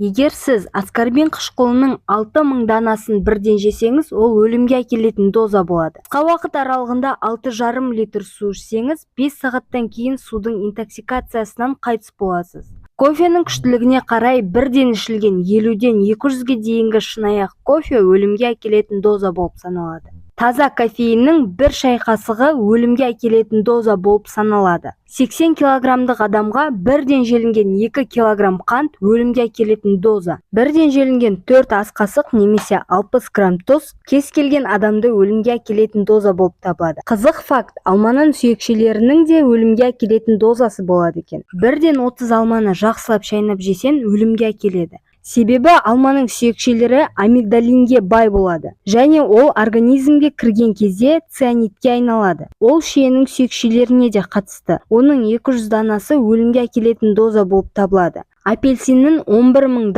Егер сіз аскорбин қышқылының 6000 данасын бірден жесеңіз, ол өлімге әкелетін доза болады. Қысқа уақыт аралығында 6,5 литр су ішсеңіз, 5 сағаттан кейін судың интоксикациясынан қайтыс боласыз. Кофенің күштілігіне қарай, бірден ішілген 50-ден 200-ге дейінгі шыныаяқ кофе өлімге әкелетін доза болып саналады. Таза кофеиннің бір шай қасығы өлімге әкелетін доза болып саналады. 80 килограммдық адамға бірден желінген 2 килограмм қант өлімге әкелетін доза. Бірден желінген 4 ас қасық немесе 60 грамм тұз кез келген адамды өлімге әкелетін доза болып табылады. Қызық факт: алманың сүйекшелерінің де өлімге әкелетін дозасы болады екен. Бірден 30 алманы жақсылап шайнап жесең, өлімге әкеледі. Себебі алманың сүйекшелері амигдалинге бай болады және ол организмге кірген кезде цианидке айналады. Ол шиенің сүйекшелеріне де қатысты. Оның 200 данасы өлімге әкелетін доза болып табылады. Апельсиннің 11 мың